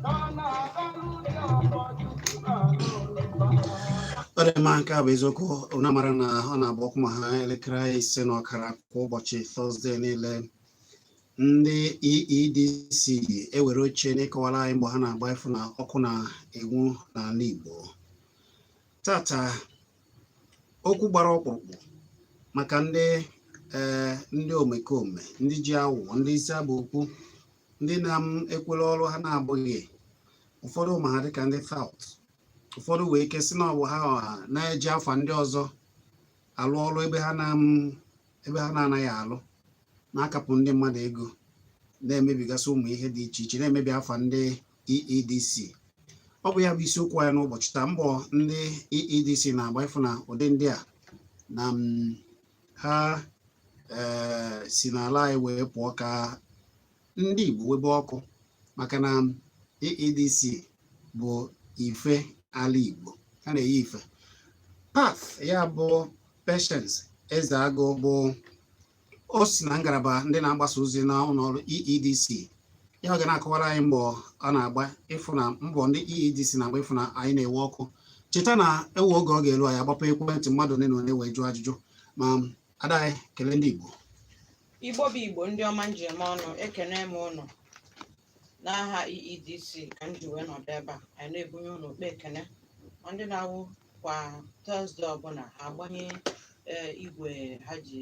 Ọ dị mma, nke a bụ eziokwu. Unu mara na ọ na-agba ọkụ ma ha 5:30 kwa ụbọchị Tọzdee niile, ndị EEDC ewere oche n'ịkọwara anyị mgbe ha na-agba ịfụ na ọkụ na-enwu n'ala Igbo. Tata, okwu gbara ọkpụrụkpụ maka ndị ndị omekome, ndị ji awụ, ndị isi agba okwu, ndị na-ekwere ọrụ ha na-abụghị. Ụfọdụ ma ha dịka ndị tout, ụfọdụ wee ike sị na ọ bụ ha na-eji afa ndị ọzọ alụ ọrụ ebe ha na-anaghị alụ, na-akapụ ndị mmadụ ego, na-emebigasị ụmụ ihe dị iche iche, na-emebi afa ndị EEDC. Ọ bụ ya bụ isiokwu anyị n'ụbọchị taa: mbọ ndị EEDC na-agba ịfụ na ụdị ndị a na ha si n'ala anyị wee pụọ, ka ndị Igbo webe ọkụ, maka na EEDC bụ ife ala Igbo ha na-eyi ife path ya bụ. Patience Ezeagụ bụ o si na ngalaba ndị na-agbasa ozi na ụlọọrụ EEDC. Ya ga na-akọwara anyị mbọ a na-agba ịfụ na mbọ ndị EEDC na-agba ịfụ na anyị na-ewe ọkụ. Cheta na ewe oge ọ ga-elu, anyị agbapụ ekwentị, mmadụ ole na ole wee jụọ ajụjụ. Ma ada anyị, kelee ndị Igbo. Igbo bụ Igbo, ndị ọma njem ọnụ, ekene m ụnụ n'aha EEDC. Ka m ji wee nọdụ ebe a, anyị na-ebunye ụnụ okpe ekene, ma ndị na-awụ kwa Tọzdee ọbụla ha agbanye igwe ha ji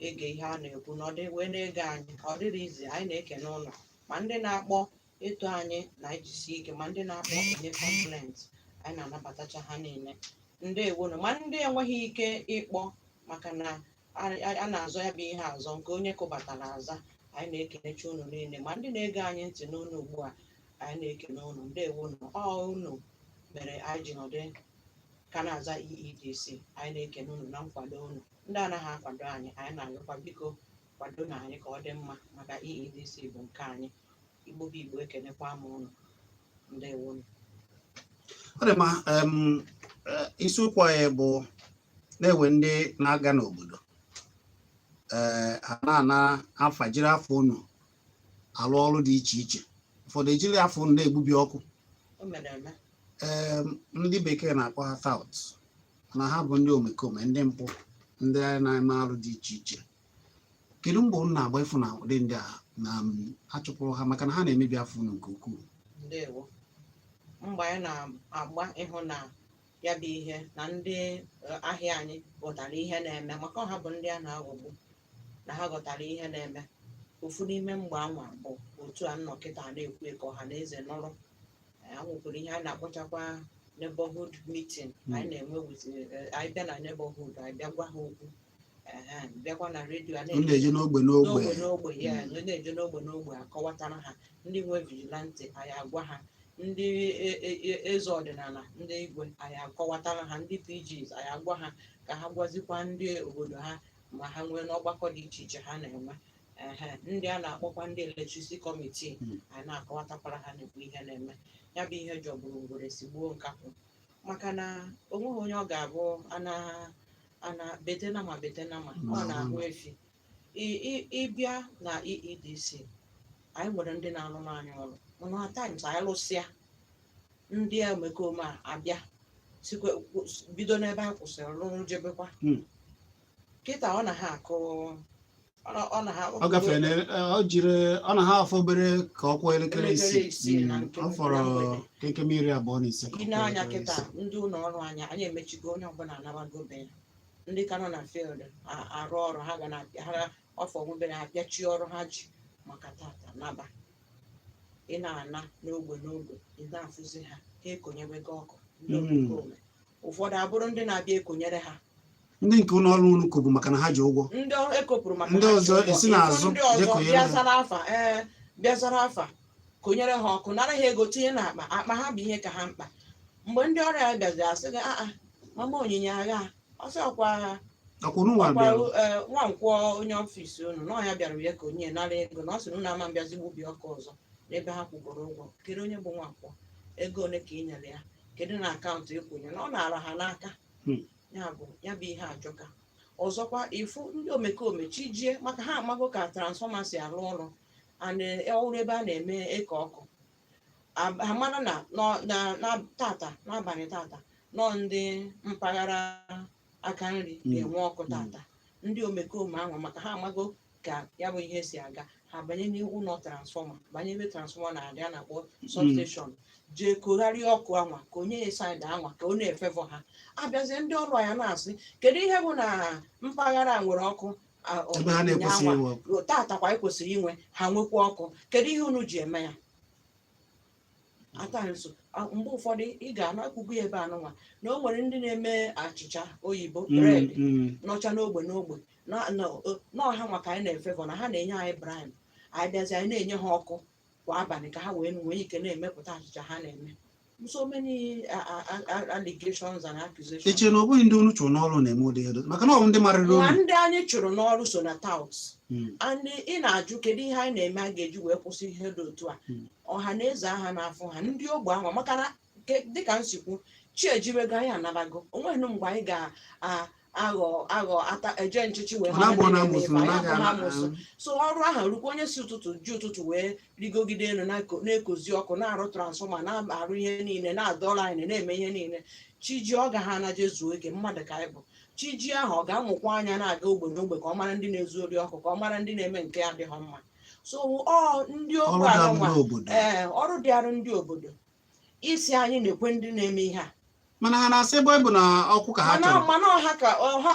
ege ihe a na-ekwu na ọ dị wee na-ege anyị. Ọ dịrị izi, anyị na-ekene ụnụ, ma ndị na-akpọ ịtụ anyị na ijisi ike, ma ndị na-akpọ enye complaint, anyị na-anabatacha ha niile. Ndewonu. Ma ndị enweghị ike ịkpọ maka na a na-azọ ya bụ ihe azọ nke onye kụbatara aza, anyị na-ekenecha unu niile. Ma ndị na-ege anyị ntị n'unu ugbu a, anyị na-ekene unu. Ndewonu. Ọ unu mere anyị ji nọdụ ka na-aza EEDC. Anyị na-ekene unu na nkwado unu. Ndị anaghị akwado anyị, anyị na-arịọkwa, biko kwado na anyị ka ọ dị mma, maka EEDC bụ nke anyị. Igbo bụ Igbo, ekenekwa m unu. Ndewonu. Ọ dị mma. Isiokwu anyị bụ na-ewe ndị na-aga n'obodo, ha na-ana afa, jiri afọ unu alụ ọrụ dị iche iche. Ụfọdụ ejiri afọ unu na-egbubi ọkụ. O mere eme. Ndị bekee na-akpọ ha tout, na ha bụ ndị omekome, ndị mpụ, ndị na-eme arụ dị iche iche. Kedu mbọ unu na-agba ịfụ na ụdị ndị a na achụpụrụ ha, maka na ha na-emebi afọ unu nke ukwuu? Ndewo. Mgbe anyị na-agba ịhụ na ya bụ ihe na ndị ahịa anyị ghọtara ihe na-eme, maka ọha bụ ndị a na-aghọgbu, na ha ghọtara ihe na-eme. Ofu n'ime mgbe anwa bụ otu a nnọ kịta na-ekwu ka ọha na eze nọrọ. A nwekwara ihe a na-akpọchakwa neighborhood meeting anyị na-enwe with anyị bịa na neighborhood, anyị bịa gwa ha okwu. Ehe, bịakwa na redio a. Unu na-eje n'ogbe n'ogbe? N'ogbe n'ogbe ya, na-eje n'ogbe n'ogbe akọwatara ha. Ndị nwe vigilante, anyị agwa ha. Ndị eze ọdịnala, ndị igwe, anyị akọwatara ha. Ndị PGs, anyị agwa ha ka ha gwazikwa ndị obodo ha ma ha nwee n'ọgbakọ dị iche iche ha na-enwe. Ehe, ndị a na-akpọkwa ndị electricity committee, anyị na-akọwatakwara ha na-ekwu ihe na-eme. Ya bụ ihe jọgburu ngwere si gbuo nkakwụ, maka na onweghị onye ọ ga-abụ ana ana betena ma betena ma ọ na-ahụ efi. Ịbịa na EEDC, anyị nwere ndị na-arụrụ anyị ọrụ, mana at times anyị lụsịa, ndị omekome a abịa sikwe bido n'ebe a kwụsịrị rụrụ jebekwa. Kịta ọ na ha akụ, ọ na ha Ọ gafere ọ jiri ọ na ha afọ obere ka ọ kwụọ elekere elekere 6. 6 na nke Ọ fọrọ na mgbede. nkekem 25 ka ọ I kwụọ na-anya elekere kịta, 6. ndị ụlọ ọrụ anyị, anyị emechigo, onye ọbụla anabago be ya. Ndị ka nọ na field arụ ọrụ ha ga na-apịa ha ọfọ obere, ha pịachie ọrụ ha ji maka tata naba. Ị na-ana n'ogbe n'ogbe, ị na-afụzi ha, ha ekonyewego ọkụ. Ndị omekome ụfọdụ abụrụ ndị na-abịa ekonyere ha. Ndị nke ụlọ ọrụ unu kobu maka na ha ji ụgwọ. Ndị ọrụ ekopụrụ maka Ndị ha ji ọzọ ụgwọ. esi Ịfụ n'azụ ndị ọzọ jee konyere bịa ha. zara afa, ee, bịa zara afa, konyere ha ọkụ, nara ha ego tinye n'akpa. Akpa ha bụ ihe ka ha mkpa. Mgbe ndị ọrịa ya bịaziri, asị gị, aa, mama onyinye agha ọsọ ọkwa. Ọkwa unu nwa ọkwa bịara. Ee, Nwankwọ, onye ọfịs unu na ọya bịara ya ka onye nara ego, na ọ sị na unu ama mbịazi gbubi ọkụ ọzọ n'ebe ha kwụgoro ụgwọ. Kedu onye bụ Nwankwọ? Ego ole ka ị nyere ya? Kedu na akaụntụ ịkwụnye na ọ nara ha n'aka? Ya bụ ihe ajọka. Ọzọkwa, ịfụ ndị omekome chijie, maka ha amago ka transformer si arụ ọrụ and ọrụ ebe a na-eme eke ọkụ. Ha mara na na tata, n'abalị tata, nọ ndị mpaghara aka nri ga-enwe ọkụ tata. Ndị omekome ahụ, maka ha amago ka ya bụ ihe si aga, ha banye n'ụlọ transformer, banye ebe transformer na-adị, a na-akpọ substation, jee kogharịa ọkụ anwa ka onye ya side anwa ka ọ na-efavour ha. Abịazie, ndị ọrụ ya na-asị, kedu ihe bụ na mpaghara a nwere ọkụ ebe ha na-ekwesịghị ụnyaahụ inwe ọkụ? Tata kwa anyị kwesịrị inwe, ha nwekwa ọkụ. Kedu ihe unu ji eme ya? Ata nso mgbe ụfọdụ ị ga-anụ akwụkwọ ebe anụnwa na o nwere ndị na-eme achịcha oyibo, bread, nọcha n'ogbe n'ogbe n'ọha nwa ka anyị na-efavour na ha na-enye anyị bribe. Anyị bịazi, anyị na-enye ha ọkụ kwa abalị ka ha wee nwee ike na-emepụta achịcha ha na-eme. So many allegations and accusations. Eche na ọ bụghị ndị unu chụrụ n'ọrụ na-eme ụdị ihe dị, maka na ọ bụ ndị marịrị Nwa unu. Ndị anyị chụrụ n'ọrụ so na touts. And ị na-ajụ kedu ihe anyị na-eme a ga-eji wee kwụsị ihe dị otu a? Ọha na eze aha na-afụ ha, ndị ogbe ahụ, maka na dịka m si kwu, chi ejiwego, anyị anabago. Onweghị mgbe anyị ga-aghọ aghọ ata eje nchichi wee Ọ mara na-abụ ndị na na-eme amụsụ ife. Anyị na abụghị amụsụ. So ọrụ ahụ rukwa, onye si ụtụtụ ji ụtụtụ wee rigogide elu na-ekozi ọkụ, na-arụ transformer, na-arụ ihe niile, na-adọ line, na-eme ihe niile, chi ji ọ ga ha anaje zuo ike. Mmadụ ka anyị bụ. Chi ji ahụ, ọ ga-amụkwa anya na-aga ogbe n'ogbe ka ọ mara ndị na-ezu ori ọkụ, ka ọ mara ndị na-eme nke adịghị mma. So ọ ndị Ọrụ ogbe ga anụnwa ndị obodo. Ee, ọrụ dịarụ ndị obodo isi anyị na-ekwe ndị na-eme ihe a. Mana ha na-asị ebe ọ bụ na ọkụ ka ha Mana chọrọ. Mana ọha ka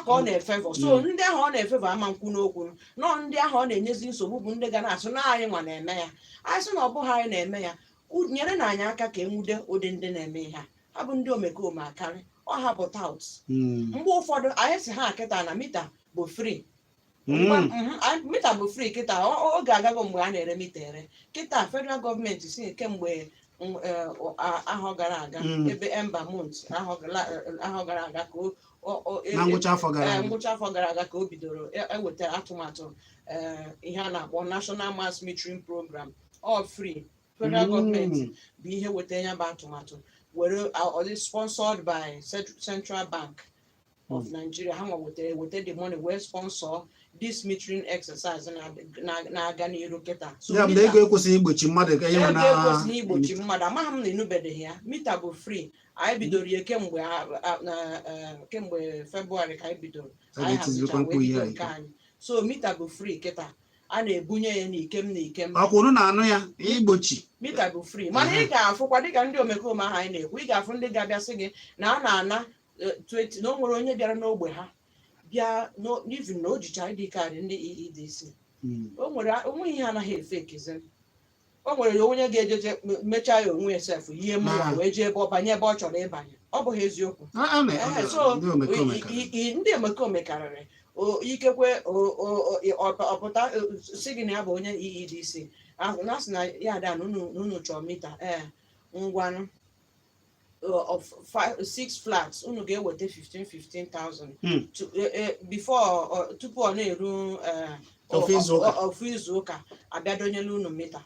ọ na-efavour. So ndị ahụ ọ na-efavour ama nkwu n'okwu nọ. Ndị ahụ ọ na-enyezi nsogbu bụ ndị ga na-asụ na anyị nwa na-eme ya. Anyị sị na ọ bụghị anyị na-eme ya. Nyere na anyị aka ka enwude ụdị ndị na-eme ihe a. Ha bụ ndị omekome akarị, ọ ha bụ touts. Mgbe ụfọdụ anyị si ha kịta na meter bụ free. Meter bụ free kịta. Oge agago mgbe a na-ere meter ere. Kịta federal gọọmenti si kemgbe ahọ gara aga, ebe ember month ahọ gara aga ka Na ngwụcha afọ gara aga. Ngwụcha afọ gara aga ka o bidoro eweta atụmatụ ihe a na-akpọ National Mass Metering Program, all free. Federal gọọmenti bụ ihe weta ya bụ atụmatụ were ọ dị sponsored by Central Bank of Nigeria. Ha nwa wetara weta the money wee sponsor this metering exercise na-aga n'iru kịta. So Ya bụ na ego ekwesịghị igbochi mmadụ ka inwe ego na ekwesịghị igbochi mmadụ. Amaghị m na ịnụbeghị ya. Meter bụ free. Anyị bidoro ya kemgbe kemgbe Febụwarị ka anyị bidoro. A Anyị ga-etizirikwa hazicha mkpu wee ihe bido a nke ike. anyị. So meter bụ free kịta, a na-ebunye ya n'ikem n'ikem. Ọkwa unu na-anụ ya igbochi. Meter bụ free, mana ị ga-afụkwa dịka ndị omekome ahụ anyị na-ekwu, ị ga-afụ ndị ga-abịa sị gị na a na-ana 20, na o nwere onye bịara n'ogbe ha bịa even na o jicha ID card ndị EEDC. O nwere onwe ihe anaghị efe ekezi. O nwere onye ga-ejeje mechaa ya onwe ya sef, yie mụnwa, wee jee ebe ọ banye, ebe ọ chọrọ ịbanye. Ọ bụghị eziokwu? A So ndị omekome karịrị. Ndị omekome karịrị. Ikekwe ọ pụta si gị na ya bụ onye EEDC ahụ, na sị na ya ada na unu chọọ meter, ee, ngwanụ, of six flats, unu ga-eweta 15 15,000 before tupu ọ na-eru Ofu izu ụka. Ofu izu ụka, abịadonyela unu meter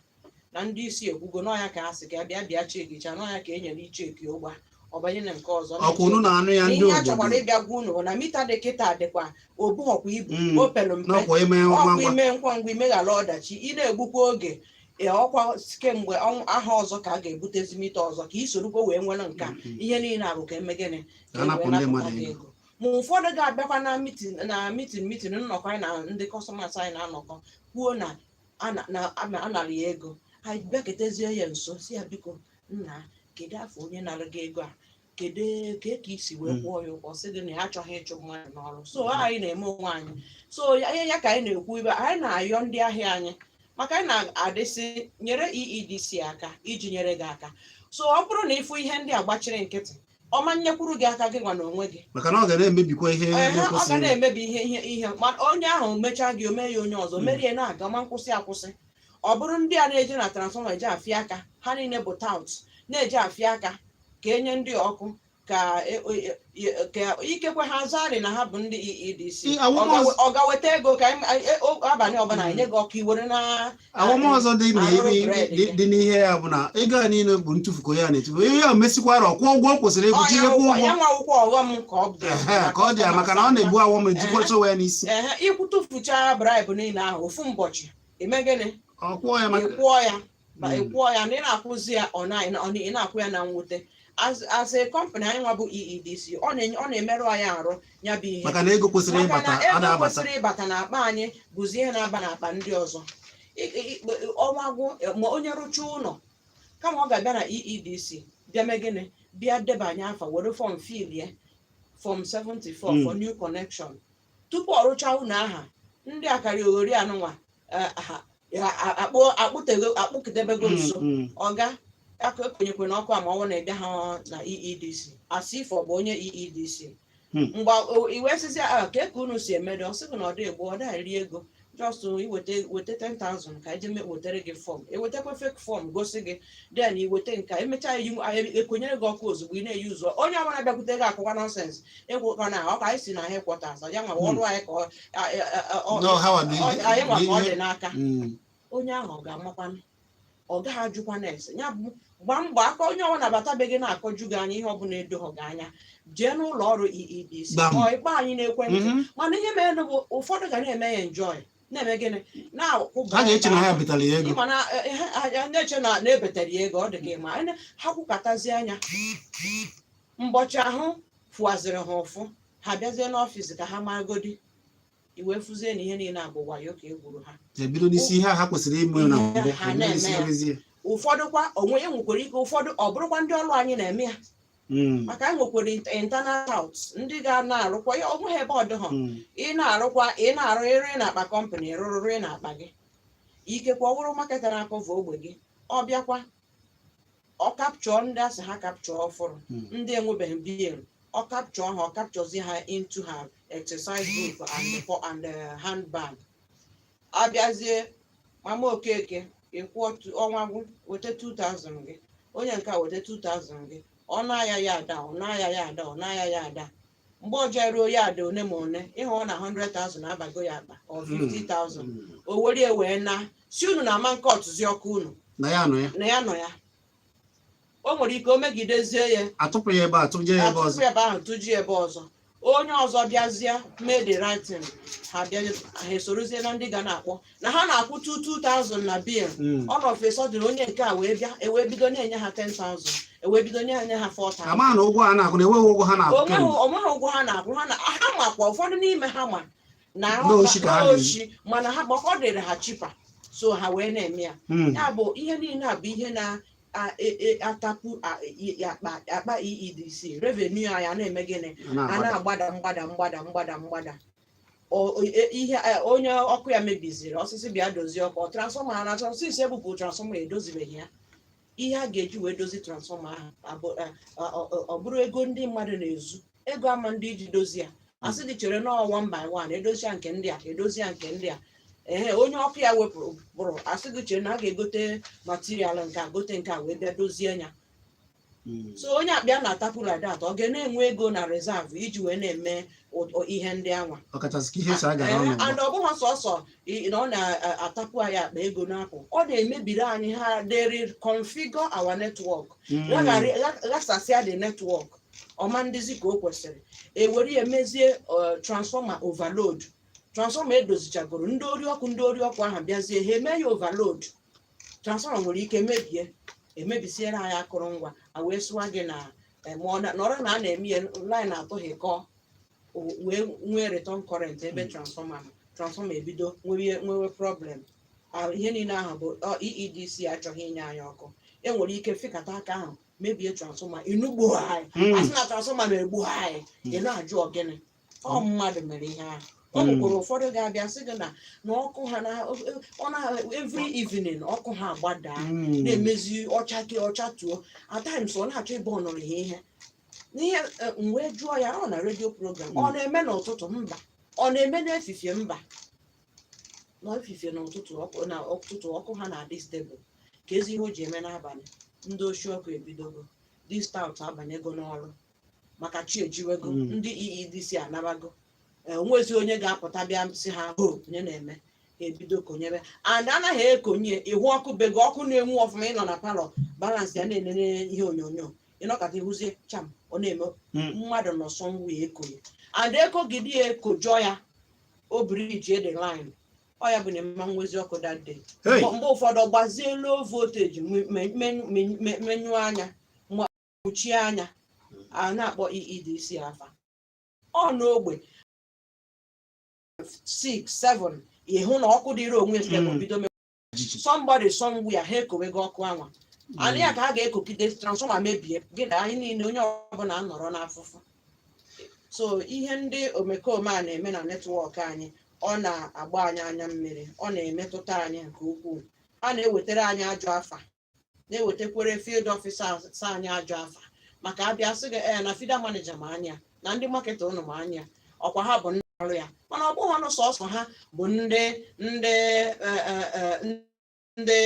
na ndị isi ekwugo n'ọnya ka a sị ka bịa bịa chekicha n'ọnya ka e nyere icheki ụgba, ọ banye na nke ọzọ. Ọkwa unu na-anụ ya, ndị Ihe a chọkwara obodo. ịbịa gwa unu bụ na meter dị kịta dịkwa obughọkwa ibu. O pelu mpe. N'ọkwa ime ngwa Ọkwa ngwa. ime ngwa ngwa, imeghara ọdachi, ị na-egbukwa oge. Ee, ọkwa kemgbe aha ọzọ ka a ga-ebutezi meter ọzọ ka isorokwa wee nwere nke a. Ihe niile a bụ ka eme gịnị? Ka Ka a e napụ wee ndị napụta mmadụ gị ego. ego. Ma ụfọdụ ga-abịakwa na meeting nnọkọ anyị na ndị customers anyị na-anọkọ, kwuo na anara ya ego. Anyị bịaketezie ya nso, si ya, biko nna, kedu afọ onye nara gị ego a? Kedu ka isi wee kwụọ ya ụgwọ? Sị gị na ya achọghị ịchụ mmadụ n'ọrụ. So anyị na-eme onwe anyị. So ya ya ka anyị na-ekwu ibe anyị na-ayọ ndị ahịa anyị, maka anyị na-adịsị nyere EEDC aka iji nyere gị aka. So ọ bụrụ na ịfụ ihe ndị a gbachiri nkịtị, ọma nyekwuru gị aka, gị nwa na onwe gị. Maka na ọ ga na-emebikwa ihe Ehe, ọ ga na-ekwesịghị. na-emebi ihe ma onye ahụ mechaa gị, o mee ya onye ọzọ merie, na-aga ma nkwụsị akwụsị. Ọ bụrụ ndị a na-eje na transformer eje afịa aka, ha niile bụ tout na-eje afịa aka ka enye ndị ọkụ ka ikekwe ha zarị na ha bụ ndị EEDC. Ọ ga weta ego ka abalị ọbụla enye gị ọkụ iwere na Awọm ọzọ dị na arụrụ bread dị gị. Dị n'ihe ya bụ na ego a niile bụ ntụfu ka ya na-etufu. Ihe ya mesikwara ọkwụ ụgwọ o kwesịrị ịkwụ, tinyekwa Ya ụgwọ. nwa akwụkwọ ọghọm ka ọ bụ. Ehe, ka ọ dị ya, maka na ọ na-ebu awọm ejikwa sowe ya n'isi. Ehe, ịkwụ tụfuchaa bribe niile ahụ ofu mbọchị, eme gịnị? Ọ kwụọ ya maka Ị kwụọ ya. Ba ịkwụọ ya na ị na-akwụzi ya, ọ na ị na-akwụ ya na mwute. As a company, anyị nwa bụ EEDC, ọ na-emerụ anyị arụ, ya bụ ihe. Maka na ego kwesịrị Maka ịbata na ego ada abata. kwesịrị ịbata n'akpa anyị bụzi ihe na-aba n'akpa ndị ọzọ. Ọnwa gwụ, ma onye rụchaa ụlọ, kama ọ ga-abịa na EEDC bịa mee gịnị, bịa debanye afa, were form fill ya, form 74 for new connection, tupu ọ rụchaa ụlọ aha, ndị akara oghori anụnwa akpụtego akpụkidebego nso. Ọga aka ekwenyekwe n'ọkụ a, ma ọ bụ na ị bịa ha na EEDC, asị if ọ bụ onye EEDC. Mgbe iwe sịsị a ka unu si emedo, ọ sị gị na ọ dị egbu, ọ da eri ego, just iweta weta 10,000 ka eje wetere gị form, ewetakwa fake form gosi gị, then iweta nke a, emechaa yi ekwenyere gị ọkụ ozugbo, ị na-eyi ụzọ. Onye ọbụla bịakwute gị akwụkwa nonsense ekwekwa na ọka anyị si na headquarters ya nwa ọrụ anyị ka No, ha wa anyị nwa ka ọ dị n'aka. Onye ahụ ọ ga-amakwanụ, ọ gaghị ajụkwa na-ese ya bụ gbaa mbọ aka. Onye ọbụla batabeghị na-akọju gị anya, ihe ọbụla edoghị gị anya, jee n'ụlọ ọrụ EEDC Gbam. ọ ịkpọ anyị n'ekwentị. Mana ihe mere bụ ụfọdụ ga na-eme ya enjoy, na-eme gịnị, na-akwụba. Ha ga-eche na ha betara ya ego. Ịma na ha na-eche na na-ebetere ya ego, ọ dị ka ịma ha kwụkọtazi anya mbọchị ahụ fụwaziri ha ụfụ, ha bịazie n'ọfịs ka ha maragodi iwee fụzie na ihe niile a bụ wayo ka e gwuru ha. Ebido n'isi ihe a ha kwesịrị ime na mbụ. Ha ebido n'isi na-eme ya. mezie. Ụfọdụ kwa onwe ya nwekwara ike, ụfọdụ ọ bụrụkwa ndị ọrụ anyị na-eme ya, maka anyị nwekwara internal touts ndị ga na-arụkwa ya onwe ha ebe ọ dịghọ. Ị na-arụkwa, ị na-arụ ịrụ na-akpa company, rụrụ ị na-akpa gị, ikekwe ọ bụrụ marketer na-acover ogbe gị, ọ bịakwa ọ capture ndị asị ha capture ọfụrụ, ndị enwebeghị bill, ọ capture ha, ọ capturezi ha into her exercise book and the handbag. Abịazie, Mama Okeke, ịkwụọ ọnwa gwụ, weta 2000 gị, onye nke a weta 2000 gị, ọ na-aya ya ada, ọ na-aya ya ada, ọ na-aya ya ada. Mgbe ọjọọ ruo ya ada one ma one, ịhụ ọ na 100,000 abago ya akpa, ọ 50,000. O were ya wee na si unu na ama nke ọtụzi ọkụ unu. Na ya nọ ya. Na ya nọ ya, o nwere ike o megidezie ya. Atụpụ ya ebe a, tụje ya ebe atụpụ ọzọ. Ebe ahụ, tụji ebe ọzọ, onye ọzọ bịazie mee the right thing, ha bịa, ha esorozie na ndị ga na-akpọ na ha na-akwụ 2000 na bill. All of a sudden, onye nke a wee bịa, ewee bido na-enye ha 10,000, ewee bido na-enye ha 4000. Ama na ụgwọ a na-akwụ na enweghị ụgwọ ha na-akwụ onweghị kemgbe. Onweghị ụgwọ ha na-akwụ. Ha na ha makwa, ụfọdụ n'ime ha ma na N'oshi ka ha na-ezu. Oshi, mana ha gbakọ dịrị ha cheaper, so ha wee na-eme ya. Ya bụ ihe niile a bụ ihe na-atapụ akpa EEDC revenue anyị a na-eme gịnị? A A na-agbada. Na-agbada mgbada mgbada mgbada mgbada. Ihe onye ọkụ ya mebiziri osisi bịa dozie ọkụ transformer ha na since ebupụ transformer, edozibeghị ya. Ihe a ga-eji wee dozi transformer ahụ ọ bụrụ ego ndị mmadụ na-ezu, ego ama ndị iji dozi ya, asị dị chere na one by one, edozia nke ndị a, edozia nke ndị a. Ehe, onye ọkụ ya wepụrụ pụrụ, asị gị chere na a ga-egote material nke a, gote nke a, wee bịa dozie ya. So onye akpịa na-atapụ like that, ọ ga na-enwe ego na reserve iji wee na-eme ihe ndị anwa? Ọkachasị ka ihe si agara ọnụ ugbu a. And ọ bụghị sọsọ na ọ na-atapụ anyị akpa ego n'apụ, ọ na-emebiri anyị ha. They reconfigure our network, ghasasịa the network, ọma ndịzi ka o kwesịrị, ewere ya mezie transformer overload. Transformer edozichagoro, ndị ori ọkụ, ndị ori ọkụ ahụ bịazie, ha eme ya overload, transformer nwere ike mebie, emebisiere anyị akụrụngwa a, wee sụwa gị na ma ọ nọrọ na a na-eme ya line atụghị kọọ, wee nwee return current ebe transformer nọ, transformer ebido nwewe problem. Ihe niile ahụ bụ EEDC achọghị inye anyị ọkụ. Enwere ike fịkata aka ahụ mebie transformer, inugbo anyị. Asị na transformer na-egbu anyị, ị na-ajụ ọgịnị, ọ mmadụ mere ihe ahụ. O nwekwara ụfọdụ ga-abịa sị gị na ọkụ ha na ọ na every evening ọkụ ha agbadaa, na-emezi ọchake ọchatuo. At times ọ na-achọ ịbụ ọnụrụ ha ihe n'ihe m wee jụọ ya ọ na redio program, ọ na-eme n'ụtụtụ? Mba. Ọ na-eme n'efifie? Mba. N'efifie na ụtụtụ ọkụ, na ụtụtụ ọkụ ha na-adị stable. Ka ezi ihe o ji eme n'abalị, ndị oshi ọkụ ebidogo, ndị tout abanyego n'ọrụ, maka chi ejiwego. Ndị EEDC anabago. Onwezi onye ga-apụta bịa sị ha ho onye na-eme, ha ebido konyebe and anaghị ekonye ihu ọkụ bego, ọkụ na-enwu ọfụma. Ịnọ na parlour balance ya na-enene ihe onyonyo, ịnọkọta ịhụzie cham, ọ na-eme. Mmadụ nọ somewhere ekonye and ekogide ya, ekojọ ya, o bridge the line. Ọ ya bụ na ịma nwezi ọkụ that day. Hey! Mgbe ụfọdụ ọ gbazie low voltage, menyụọ anya ma kpuchie anya, a na-akpọ EEDC afa ọ n'ogbe 6 7, ịhụ na ọkụ dịrị onwe step bido Jijiji. Somebody somewhere ha ekowego ọkụ anwa ana ya ka ha ga-ekokide transformer mebie gị na anyị niile, onye ọbụla nọrọ n'afụfụ. So ihe ndị omekome a na-eme na network anyị, ọ na-agba anyị anya mmiri, ọ na-emetụta anyị nke ukwuu. A na-ewetara anyị ajọ afa, na-ewetakwere field officers anyị ajọ afa, maka abịa sị gị ee na feeder manager ma anya na ndị marketer ụnụ ma anya ọkwa ha bụ ndị ọrụ ya, mana ọ bụghị ọnụ sọsọ ha bụ ndị ndị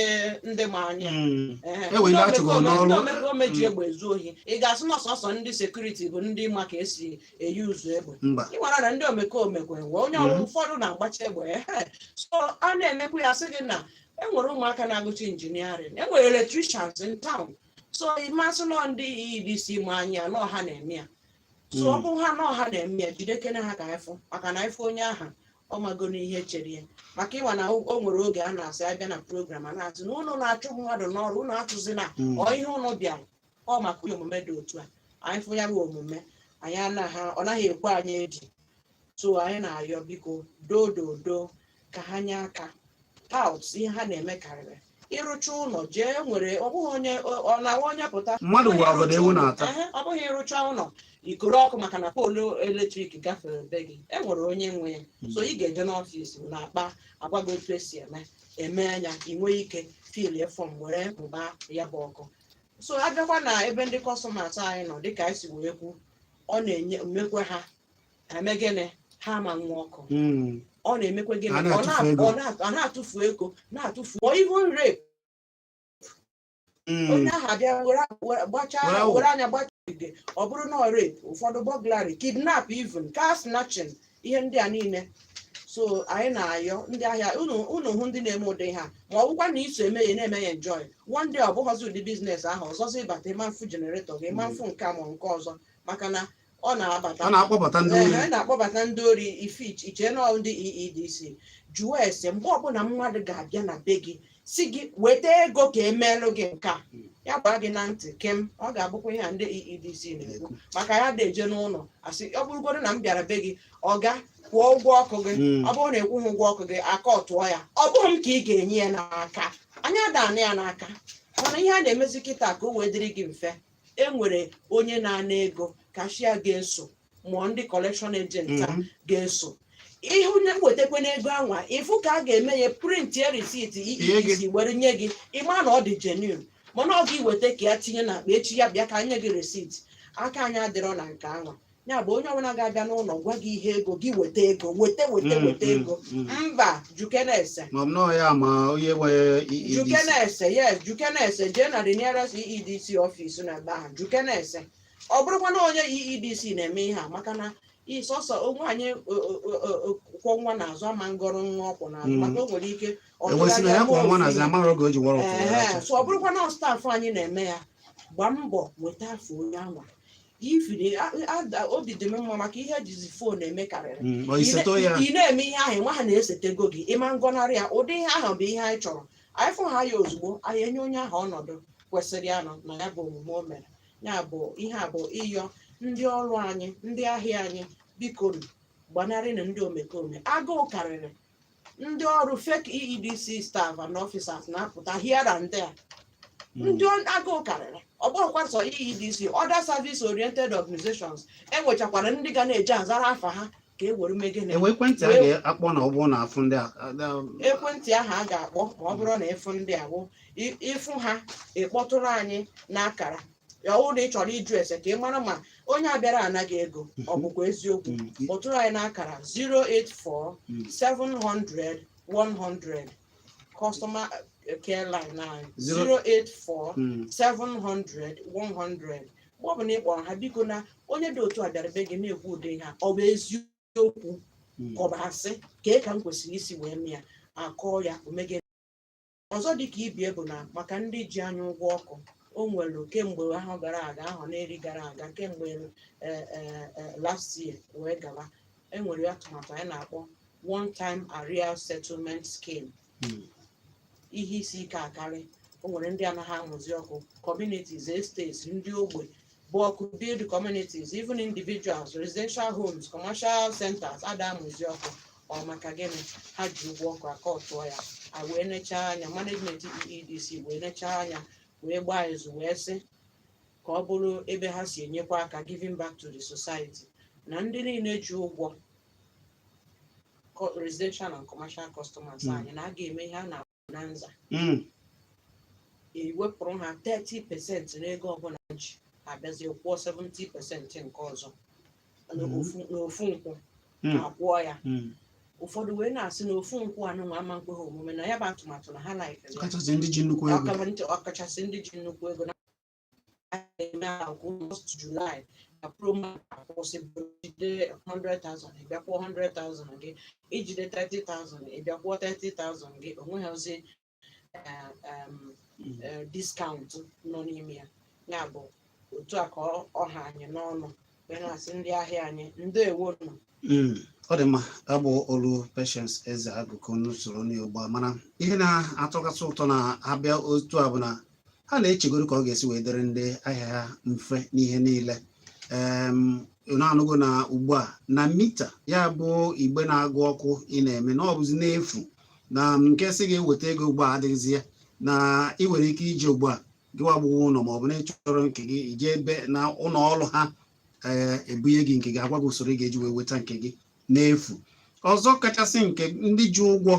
ndị ma anya. E nwere ndị Ndị achụgoro omekome n'ọrụ. Ndị omekome ji egbe ezu ohi, ị ga-asị na ọsọsọ ndị security bụ ndị ma ka esi eyi ụzọ egbe? Mba. Ị nwara na ndị omekome kwe nwe onye ọrụ ụfọdụ na-agbacha egbe. Ehe, so a na-emekwa ya sị gị na e nwere ụmụaka na-agụcha engineering, e nwere electricians in town, so ịmasị nọ ndị EEDC ma anya nọ ha na-eme ya. So ọ bụ ha nọ ha na-eme ya, jidekene ha ka ịfụ, maka na ịfụ onye ahụ ọ mago n'ihe chere ya, maka ịma na o nwere oge a na-asị abịa na program, a na-asị na ụnụ na-achụ mmadụ n'ọrụ, ụnụ atụzina ọ ihe ụnụ bịara ọ maka omume dị otu a. Anyị fụ ya bụ omume, anyị anaghị, ọ naghị ekwe anyị eji. So anyị na-ayọ, biko, doo doo doo, ka ha nye aka out. Ihe ha na-eme karịrị ịrụcha ụlọ jee nwere, ọ bụghị onye ọ na-awa onye pụta. Mmadụ bụ obodo ewu na-ata. Ehe, ọ bụghị ịrụcha ụlọ ikoro ọkụ maka na pole electric gafere be gị, e nwere onye nwe ya. So ị ga-eje n'office na-akpa agwa gị otu esi eme eme anya, ị nwee ike fill form were mụba ya bụ ọkụ. So abịakwa na ebe ndị customers anyị nọ, dịka anyị si wee kwu, ọ na-enye mmekwe ha eme gịnị, ha ama nwa ọkụ. Ọ na-emekwe gịnị? A Ọ na-atụfu ego. Ọ na-atụfu ego, na-atụfu or even rape. Onye ahụ abịa were gbachaa Were awọ. Were anya gbachaa ogige, ọ bụrụ na ọ rape, ụfọdụ burglary, kidnap, even car snatching, ihe ndị a niile. So anyị na-ayọ ndị ahịa, unu hụ ndị na-eme ụdị ha, ma ọ bụkwa na iso eme ya, na-eme ya enjoy, one day ọ bụghọzi ụdị business ahụ ọzọzi ịbata, ịma mfu generator gị, ịma mfu nke a ma nke ọzọ, maka na ọ na-abata A na-akpọbata ndị Ee, ori. a na-akpọbata ndị ori ife iche na ndị EEDC. Jụọ ese mgbe ọbụla mmadụ ga-abịa na be gị si gị weta ego ka emeelụ gị nke a, ya gbaa gị na ntị kem, ọ ga-abụkwa ihe a ndị EEDC na-ekwu, maka ya na-eje n'ụlọ asị, ọ bụrụgodo na m bịara be gị, ọga, kwụọ ụgwọ ọkụ gị. Ọ bụrụ na ịkwụghị ụgwọ ọkụ gị, aka ọ tụọ ya, ọ bụghị m ka ị ga-enye ya n'aka, anyị ada ya n'aka. Mana ihe a na-emezi kịta ka o wee dịrị gị mfe, e nwere onye na-ana ego, cashier ga-eso, mụọ ndị collection agent a ga-eso ihu na-wetakwa n'ego anwa, ịfụ ka a ga-eme ya, print ya receipt Nye gị. EEDC were nye gị, ịma na ọ dị genuine. Mana ọ ga-iweta ka ya tinye n'akpa, echi ya bịa ka nye gị receipt, aka anyị adịrọ na nke anwa. Ya bụ, onye ọbụla ga-abịa n'ụlọ gwa gị ihe ego gị, weta ego, weta, weta, weta ego, mba, jukenese. Ma ọ bụ nọọ ya ma onye nwe EEDC. Jukenese, yes, jukenese, jee na the nearest EEDC office na ebe ahụ, jukenese. Ọ bụrụkwa na onye EEDC na-eme ihe a, maka na sọsọ onwe anyị kwọ nwa n'azụ ama ngọrọ nwa ọkwụ n'azụ, maka o nwere ike ọ Ewesị na ya tụgharịa kwọ nwa mụọ n'azụ ofu ihe. Amara oge o ji wọrọ ọkwụ ya Ehe, acha. so ọ bụrụkwa na staff anyị na-eme ya, gbaa mbọ nweta afọ onye anwa ifiri obi dị m mma, maka ihe ejizi phone eme karịrị. Ọ iseto ya. Ị na-eme ihe ahụ, nwa ha na-esetego gị, ịma ngọnarị ya. Ụdị ihe ahụ bụ ihe anyị chọrọ. Anyị fụ ha ya ozugbo, anyị enye onye ahụ ọnọdụ kwesịrị ya nọ na ya bụ omume o mere. Ya bụ ihe a bụ ịyọ ndị ọrụ anyị, ndị ahịa anyị, biko gbanarị na ndị omekome. Agụụ karịrị ndị ọrụ. Fake EEDC staff and officers na-apụta here and there. Ndị agụụ karịrị. Ọ bụghịkwa sọ EEDC, other service oriented organizations enwechakwara ndị ga na-eje azara afa ha ka e were megene. Enwe ekwentị a ga-akpọ na ọ bụrụ na afụ ndị a Ekwentị ahụ a ga-akpọ ma ọ bụrụ na ịfụ ndị a bụ ịfụ ha, ịkpọtụrụ anyị n'akara ya. Ọ bụrụ na ị chọrọ ịjụ ese ka ị mara ma onye a bịara anaghị ego, ọ bụkwa eziokwu, kpọtụrụ anyị n'akara 084 700 100, customer care line anyị. 084 700 100. Mgbe ọ bụla ị kpọrọ ha, biko, na onye dị otu a bịara be gị na-ekwu ụdị ihe a, ọ bụ eziokwu ka ọ bụ asị, kee ka m kwesịrị isi wee mee ya, akọọ ya omege. Ọzọ dị ka ibie bụ na maka ndị ji anya ụgwọ ọkụ, o nwere kemgbe ahụ gara aga, ahụ n'eri gara aga, kemgbe last year wee gaba, enwere atụmatụ anyị na-akpọ One Time Arrears Settlement Scheme. Ihe isi ike akarị, o nwere ndị anaghị amụzi ọkụ, communities, estates, ndị ogbe bụ ọkụ, build communities, even individuals, residential homes, commercial centers ada amụzi ọkụ. Ọ maka gịnị? Ha ji ụgwọ ọkụ aka ọtụọ ya. A wee nechaa anya, management EEDC wee nechaa anya, wee gbaa izu, wee sị ka ọ bụrụ ebe ha si enyekwa aka, giving back to the society, na ndị niile ji ụgwọ, residential and commercial customers anyị, na a ga-eme ihe a na-akpọ na nza, ewepụrụ ha 30% n'ego ọbụla ji, abịazie kwụọ 70% nke ọzọ n'ofu nkwụ. Akwụọ ya. Ụfọdụ wee na-asị na ofu nkwụ anụnwa ama nkwe ha omume na ya bụ atụmatụ, na ha laikere ya. Kachasị ndị ji nnukwu ego. Ọkachasị ndị ji nnukwu ego, na eme akwụ 1st July na promo akwụsị bụ jide 100,000, ị bịa kwụọ 100,000 gị, ijide 30,000, ị bịa kwụọ 30,000 gị. Onweghịzi discount nọ n'ime ya. Ya bụ otu a ka ọ ha anyị n'ọnụ, wee na-asị ndị ahịa anyị, ndewonu. Ọ dị mma. Ọ bụ olu Patience Eze Agụkọ n'usoro n'ugbu a. Mana ihe na-atọgasị ụtọ na-abịa otu a bụ na ha na-echegoro ka ọ ga-esi wee dịrị ndị ahịa ha mfe n'ihe niile. Unu anụgo na ugbu a na mita ya bụ igbe na-agụ ọkụ ị na-eme na ọ bụzi n'efu, na nke sị gị weta ego ugbu a adịghịzi ya, na ị nwere ike ije ugbu a gị wagbụwa ụlọ, ma ọ bụ na ị chọrọ nke gị, ije ebe na ụlọ ọrụ ha, ee, ebunye gị nke gị, agwa gị usoro ị ga-eji wee weta nke gị n'efu. Ọzọ kachasị nke ndị ji ụgwọ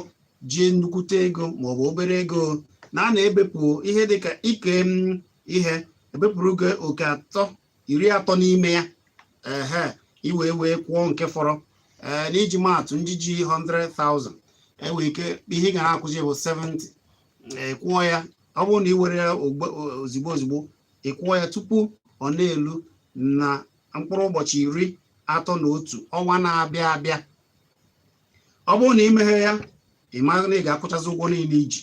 ji nnukwute ego maọbụ obere ego, na a na-ebepụ ihe dịka ike m ihe ebepụrụ gị oke atọ 30 n'ime ya, ehe, iwee wee kwụọ nke fọrọ. Ee, n'iji maatụ, ndị ji 100,000, enwere ike ihe ị ga na-akwụzi bụ 70. Ee, kwụọ ya, ọ bụrụ na ị were ya ozigbo ozigbo, ị kwụọ ya tupu ọ na-elu na mkpụrụ ụbọchị 31 ọnwa na-abịa abịa. Ọ bụrụ na ị meghe ya, ị mara na ị ga-akwụchazi ụgwọ niile iji.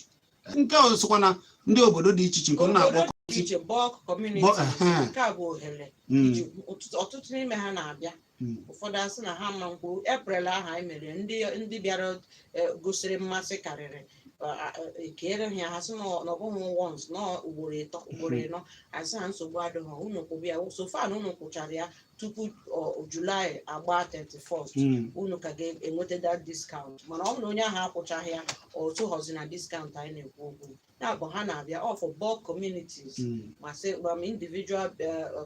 Nke a sokwa na ndị obodo dị iche iche nke ọ na-akpọ Obodo dị iche, bulk communities. Ehe. Nke a bụ ohere iji ọtụtụ n'ime ha na-abịa. Ụfọdụ asị na ha ma nkwụ April ahụ anyị mere, ndị bịara gosiri mmasị karịrị, ekere ha, ha sị na ọ bụghị once, na ugboro ịtọ, ugboro ịnọ. Asị ha nsogbu adịghị, unu kwụbụ ya. So far na unu kwụchara ya tupu July agba 31st, unu ka ga-enweta that discount. Mana ọ bụrụ na onye ahụ akwụchaghị ya, otu họzi na discount anyị na-ekwu okwu ya bụ ha na-abịa all for bulk communities, ma sị ma individual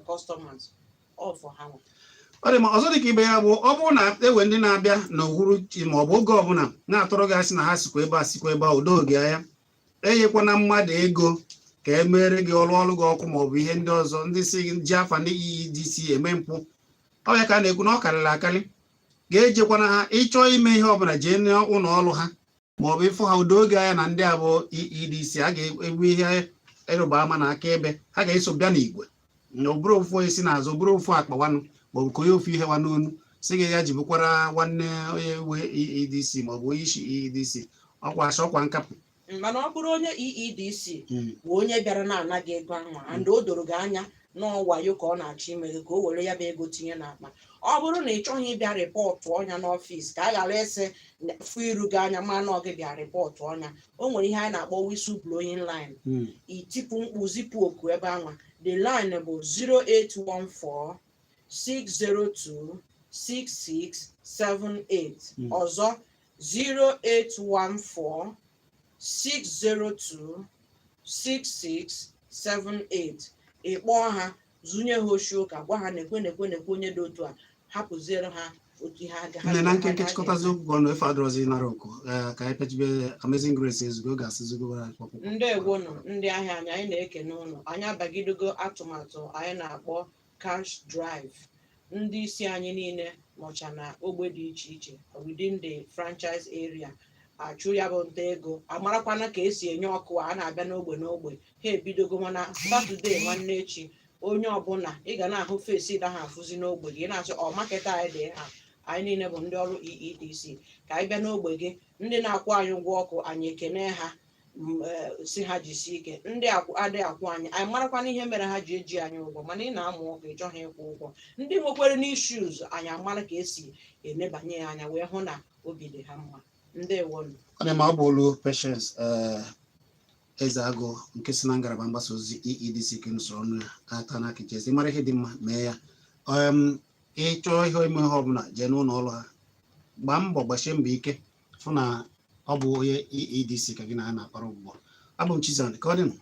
customers, all for ha nwa. Ọ dị ma. Ọzọ dị ka ibe ya bụ, ọ bụrụ na ewe ndị na-abịa n'uhuruchi ma ọ bụ oge ọbụla na-atụrụ gị asị na ha sikwa ebe a, sikwa ebe a, udo oge anya, enyekwana mmadụ ego ka e mere gị ọrụ, ọrụ gị ọkụ ma ọ bụ ihe ndị ọzọ. Ndị si ji afa ndị EEDC eme mpụ, ọ ya ka a na-ekwu na ọ karịrị akarị. Ga-ejekwana ha ịchọọ ime ihe ọbụla, jee n'ụlọ ọrụ ha ma ọ bụ ịfụ ha, udo oge anya na ndị a bụ EEDC. A ga-ebu ihe ịrụba ama na akaebe, ha ga-eso bịa n'igwe, na ọ bụrụ ofu onye si n'azụ, bụrụ ofu akpa nwanụ, maọbụ ka onye ofu ihe nwa n'onu si gị ya ji bụkwara nwanne onye we EEDC maọbụ onye isi EEDC, ọkwa asị ọkwa nkapụ. Mana ọ bụrụ onye EEDC bụ onye bịara na-ana gị ego ahụ, and o doro gị anya n'ọwayo ka ọ na-achọ ime gị ka o were ya bụ ego tinye n'akpa, ọ bụrụ na ị chọghị ịbịa report ọnya n'ọfịs ka a ghara ịsị fụ iru gị anya, ma na ọ gị bịa report ọnya, o nwere ihe anyị na-akpọ whistle blowing line. Itipụ mkpu, zipụ oku ebe anwa. The line bụ 0814 602 6678. Ọzọ, 0814 602 6678. Ị kpọọ ha, zunye ha oshi ụka, gwa ha na-ekwe na-ekwe na-ekwe onye dị otu a, hapụziere ha otu ihe aga ha Nne na ha nkenke, ga- chịkọtazi okwu ọnụ, efe adọrọzi nara oku. Ee, ka anyị pịachibe. Amazing Grace ezugo, ga-asị zugo akwụkwọ. Ndewonu ndị ahịa anyị, anyị na-ekene ụnụ. Anyị abagidego atụmatụ anyị na-akpọ cash drive. Ndị isi anyị niile nọcha na ogbe dị iche iche within the franchise area achụ ya bụ nta ego, amarakwana ka esi enye ọkụ a na-abịa n'ogbe n'ogbe. Ha ebidogo, mana Saturday nwanne echi, onye ọbụla ị ga na-ahụ face da ha afụzi n'ogbe gị, ị na-asị ọ marketer anyị dị ha. Anyị niile bụ ndị ọrụ EEDC. Ka anyị bịa n'ogbe gị, ndị na-akwụ anyị ụgwọ ọkụ, anyị ekene ha. Si ha jisie ike. Ndị adịghị akwụ anyị, anyị marakwana ihe mere ha ji eji anyị ụgwọ. Mana ị na-amụ ọkụ, ị chọghị ịkwụ ụgwọ. Ndị nwekwere n'issues, anyị amara ka esi enebanye ya anya wee hụ na obi dị ha mma. Ndewonu. Ọ dị mma. Ọ bụ olu Patience Eze Agụ nke si na ngalaba mgbasa ozi EEDC ka nusoro ọnụ ya ata n'aka jezi. Mara ihe dị mma, mee ya. Ịchọọ ihe ime, ihe ọbụla, jee n'ụlọ ọrụ ha, gbaa mbọ, gbasie mbọ ike fụ na ọ bụ onye EEDC ka gị na ha na-akpara ụgbọ. Abụ m Chizan, ka ọ dị nụ.